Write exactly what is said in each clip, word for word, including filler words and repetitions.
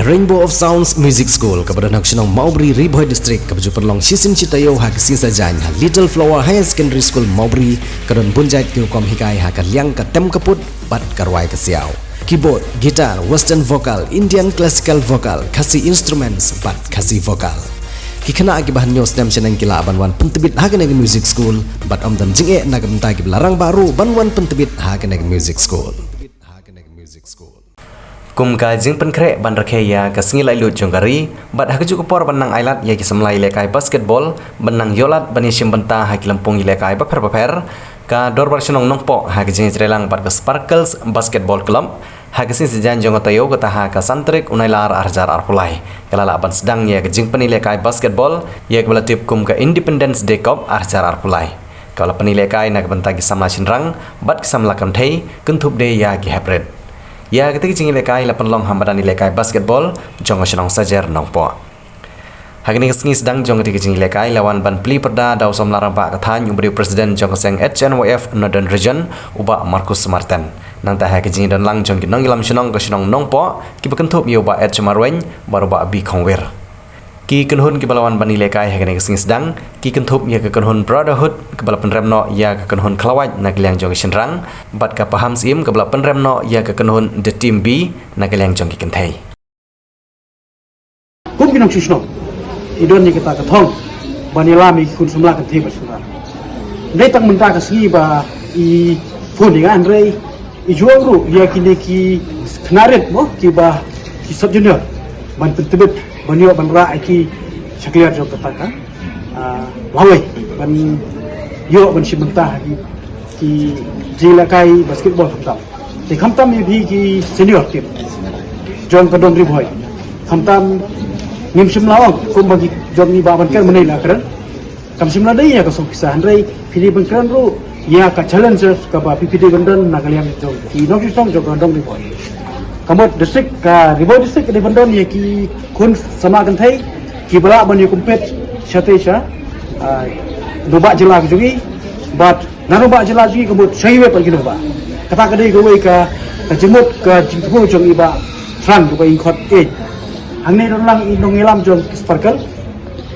Rainbow of Sounds Music School, kaba don ha ka shnong Mawbri, Ri Bhoi District, kaba ju pynlong shisien shi taïew ha ka sngi Saitjaiñ ha Little Flower Higher Secondary School Mawbri, ka don bun jait ki rukom hikai ha ka liang ka tem ka put bad ka rwai ka siaw. Keyboard, guitar, western vocal, Indian classical vocal, Khasi instruments bad Khasi vocal. Ki khynnah kiba hynñiew snem shaneng ki lah ban wan pyntbit ha kane ka music school bad ym don jingeh na ka bynta kiba la rangbah ruh ban wan pyntbit ha kane ka music school. Kum ka jingpynkhreh ban rakhe ïa ka sngi laitluid jong ka ri bad ha kajuh ka por ban nang ailad ïa ki samla ïalehkai basketball ban nang ïoh lad ban ïashim bynta ha ki lympung ïalehkai bapher bapher, ka Dorbar Shnong Nongpoh ha ka jingïatreilang bad ka Sparkles Basketball Club ha ka sngi Saitjaiñ jong ka taïew, kata ha ka san tarik u Nailar ar hajar arphew lai, ka la lah ban sdang ïa ka jingpynïalehkai basketball ïa kaba la tip kum ka Independence Day Cup ar hajar arphew lai, ka la pynïalehkai na ka bynta ki samla shynrang bad ki samla kynthei, kynthup de ïa ki heprit. Ïa kata ka jingïalehkai la pynlong ha madan ïalehkai basketball jong ka shnong Sajer Nongpoh. Ha kane ka sngi sdang jong kata ka jingïalehkai la wan ban plie pyrda da u samla rangbah ka thaiñ, uba dei u president jong ka seng H N Y F Northern Region, u Bah Marcus Martin. Nangta ha ka jingdon lang jong ki nongïalam shnong ka shnong Nongpoh, kiba kynthup ïa u Bah H Marwein bad u Bah B Khongwir. Ki kynhun kiba la wan ban ïalehkai ha kane ka sngi sdang ki kynthup ïa ka kynhun Brotherhood kaba la pynrem noh ïa ka kynhun Khlawait na ka liang jong ki shynrang, bad ka Paham Syiem kaba la pynrem noh ïa ka kynhun The Team B na ka liang jong ki kynthei. Kum ki nongshong shnong, i don ïa kata ka thong ban ïalam ïa ki khun samla kynthei bad shynrang. Dei tang mynta ka sngi ba i phone ïa nga, hynrei i ju ong ruh ïa kine ki khynnah rit mo, kiba ki sub junior, ban pyntbit, ban ïoh ban rah ïa ki sha kliar jong kata ka, ah, lawei, ban ïoh ban shim bynta ha ki, ki jingïalehkai basketball khamtam. Te khamtam ïa phi ki senior team jong ka dong Ri Bhoi. Khamtam ngim shym la ong kumba ki jong i Bah Bankren mynne la kren. Kam shym la dei ïa ka song pisa, hynrei phi dei ban kren ruh ïa ka challenges kaba phi, phi dei ban don na ka liang jong ki nongshong shnong jong ka dong Ri Bhoi. Ka mut district, ka Ri Bhoi district ka dei ban don ïa ki khun samla kynthei kiba lah ban ïa compete shatei sha, ah, nongbah jylla ka jong i, bad na nongbah jylla jong i ka mut sha kiwei pat ki nongbah. Kata ka dei kawei ka, ka jingmut ka jingthmu jong i Bah Thrang kaba i khot ïeit. Hangne don lang i nongïalam jong ki Sparkle,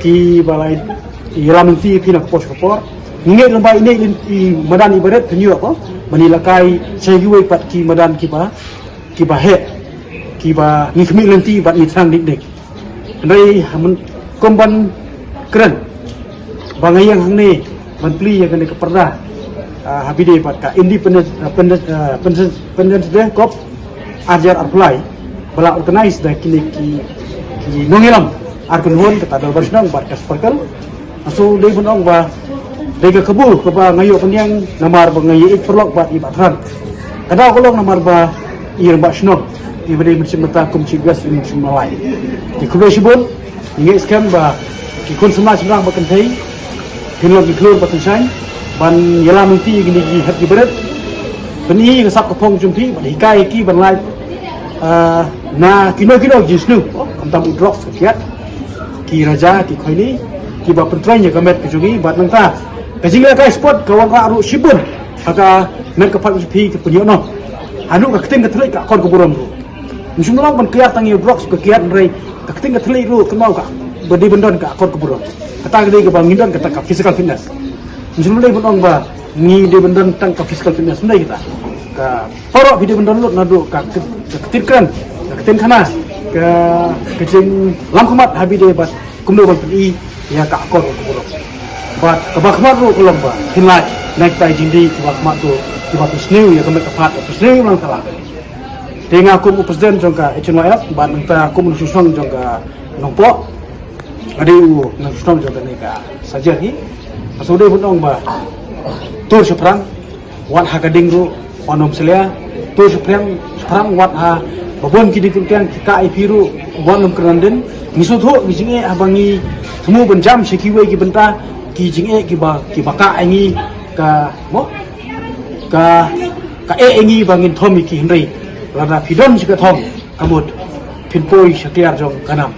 kiba la ïalam lynti ïa phi na ka por sha ka por. Ngi ngeit lem ba ine i madan iba rit phin ïoh ko ban ïalehkai sha kiwei pat ki madan kiba, kiba heh, kiba ngi khmih lynti bad ngi thrang dik dik. Hynrei ha myn-, kum ban kren ba nga ïeng hangne ban plie ïa kane ka pyrda, ah, ha phi dei bad ka Independence, ah, Independence, ah, Independence, Independence Day Cup ar hajar arphew lai ba la organize da kine ki, ki nongïalam ar kynhun, kata Dorbar Shnong bad ka Sparkle. Nga shu dei ban ong ba dei ka kabu kaba nga ïoh pynïeng namar ba nga ïeit paralok bad i Bah Thrang. Ka daw ka long namar ba i rangbah shnong iba dei ban shim bynta kum chief guest i Mynsiem Mahlai. Te khublei shibun, ngi ngeit skhem ba ki khun samla shynrang bad kynthei phin long ki khlur bad phin shaiñ ban ïalam lynti ïa kine ki heh ki barit. Pyni ïa ka sap ka phong jong phi bad hikai ïa ki ban lait, ah, na kino kino ki jingsniew, oh, khamtam u drugs ka kiad, ki raja, ki khoini, kiba pyntrei ïa ka met ka jong i, bad nangta ka jingïalehkai sport ka wanrah ruh shibun ha ka met ka phad ka jong phi, ka pynïoh noh haduh ka ktien ka thylliej, ka akor ka burom ruh. Ym shym long ban kiad tang ïa u drugs ka kiad, hynrei ka ktien ka thylliej ruh kynmaw ka ba dei ban don ka akor ka burom. Kata ka dei kaba ngin don kata ka physical fitness. Ym shym dei ban ong ba ngi dei ban don tang ka physical fitness, ym dei kata. Ka baroh phi dei ban don lut naduh ka, ka, ka ktien kren, ka ktien khana, ka, ka jinglam khmat ha phi dei bad kumno ban pyni ïa ka akor ka burom. Bad kaba khmat ruh ka long ba phin lait na kita ki jingdih kiba khmat ruh, kiba phin sniew ïa ka met ka phad, phin sniew lang ka lang. Te nga kum u president jong ka H N Y F bad nangta kum u nongshong shnong jong ka Nongpoh, nga dei u nongshong shnong jong kane ka Sajer hi. Nga shu dei ban ong ba tur shaphrang, wat ha ka ding ruh wan ym slia, tur shaphrang, shaphrang wat ha ba bun ki ding ki tiang ki kah ïa phi ruh wan ym kren dien. Ngi sngewthuh ki jingeh haba ngi thmu ban jam sha kiwei ki bynta, ki jingeh kiba, kiba kah ïa ngi ka, mo, ka, ka eh ïa ngi ba ngin thom ïa ki, hynrei lada phi don sha ka thong ka mut phin poi sha kliar jong ka nam.